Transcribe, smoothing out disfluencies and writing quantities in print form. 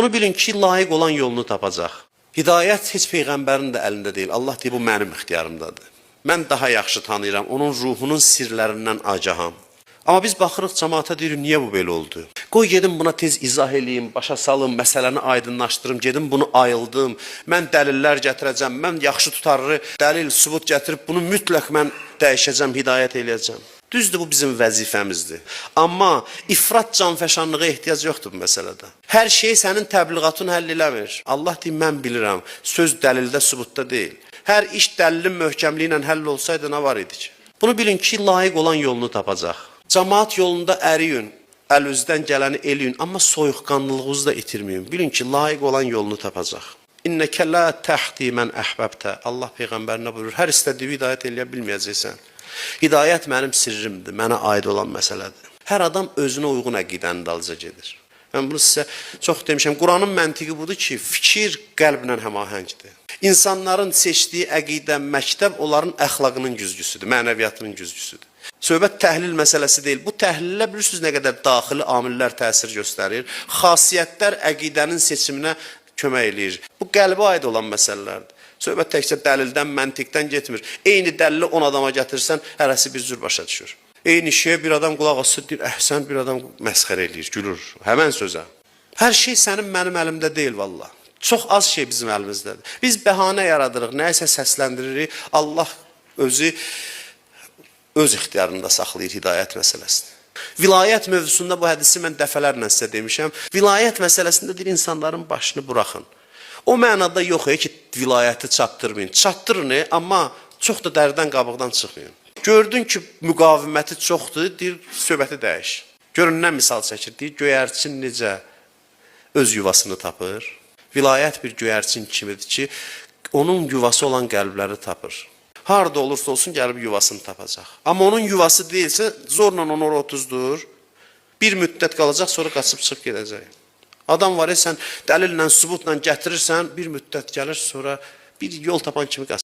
Bunu bilin ki, layiq olan yolunu tapacaq. Hidayət heç peyğəmbərin də əlində deyil. Allah deyir, bu mənim ixtiyarımdadır. Mən daha yaxşı tanıyıram, onun ruhunun sirlərindən agaham. Amma biz baxırıq cəmaata deyirik, niyə bu belə oldu? Qoy gedim buna tez izah eləyim, başa salım, məsələni aydınlaşdırım, gedim bunu ayıldım. Mən dəlillər gətirəcəm, mən yaxşı tutarlı dəlil, sübut gətirib bunu mütləq mən dəyişəcəm, hidayət eləyəcəm. Düzdür, bu bizim vəzifəmizdir. Amma ifrat canfəşanlığa ehtiyac yoxdur bu məsələdə. Hər şey sənin təbliğatın həll eləmir. Allah deyir, mən bilirəm. Söz dəlildə, sübutda deyil. Hər iş dəlilin möhkəmliyi ilə həll olsaydı nə var idi ki? Bunu bilin ki, layiq olan yolunu tapacaq. Camaat yolunda əriyin, əlinizdən gələni eləyin, amma soyuqqanlılığınızı da itirməyin. Bilin ki, layiq olan yolunu tapacaq. İnnəkə la təhdi mən əhbəbtə. Allah peyğəmbərinə buyurur, hər istədiyi hidayət eləyə bilməyəcəksən. Hidayət mənim sirrimdir, mənə aid olan məsələdir. Hər adam özünə uyğun əqidənin dalınca gedir. Mən bunu sizə çox demişəm. Quranın məntiqi budur ki, fikir qəlblə həmahəngdir. İnsanların seçdiyi əqidə, məktəb onların əxlaqının güzgüsüdür, mənəviyyatının güzgüsüdür. Söhbət təhlil məsələsi deyil. Bu təhlilə bilirsiniz nə qədər daxili amillər təsir göstərir. Xasiyyətlər əqidənin seçiminə kömək eləyir. Bu qəlbə aid olan məsələlərdir. Söhbət təkcə dəlildən, məntiqdən getmir. Eyni dəlili 10 adama gətirsən, hərəsi bir cür başa düşür. Eyni şeyə bir adam qulaq asır, deyir, əhsən, bir adam məsxərə eləyir, gülür. Həmən sözə. Hər şey sənin mənim əlimdə deyil vallah. Çox az şey bizim əlimizdədir. Biz bəhanə yaradırıq, nəyisə səsləndiririk. Allah özü öz ixtiyarında saxlayır hidayət məsələsini. Vilayət mövzusunda bu hədisi mən dəfələrlə sizə demişəm. Vilayət məsələsində deyir insanların başını buraxın. O mənada yox ki, vilayəti çatdırmayın. Çatdırın, amma çox da dərdən qabıqdan çıxmayın. Gördün ki, müqaviməti çoxdur, deyir söhbəti dəyiş. Görün nə misal çəkir, deyir göyərçin necə öz yuvasını tapır. Vilayət bir göyərçin kimidir ki, onun yuvası olan qəlbləri tapır. Harda olursa olsun gəlib yuvasını tapacaq. Amma onun yuvası deyilsə, zorla onu ora otuzdur. Bir müddət qalacaq, sonra qaçıb çıxıb gedəcək. Adam var ya, sən dəlillə, sübutla gətirirsən, bir müddət gəlir, sonra bir yol tapan kimi qaçır.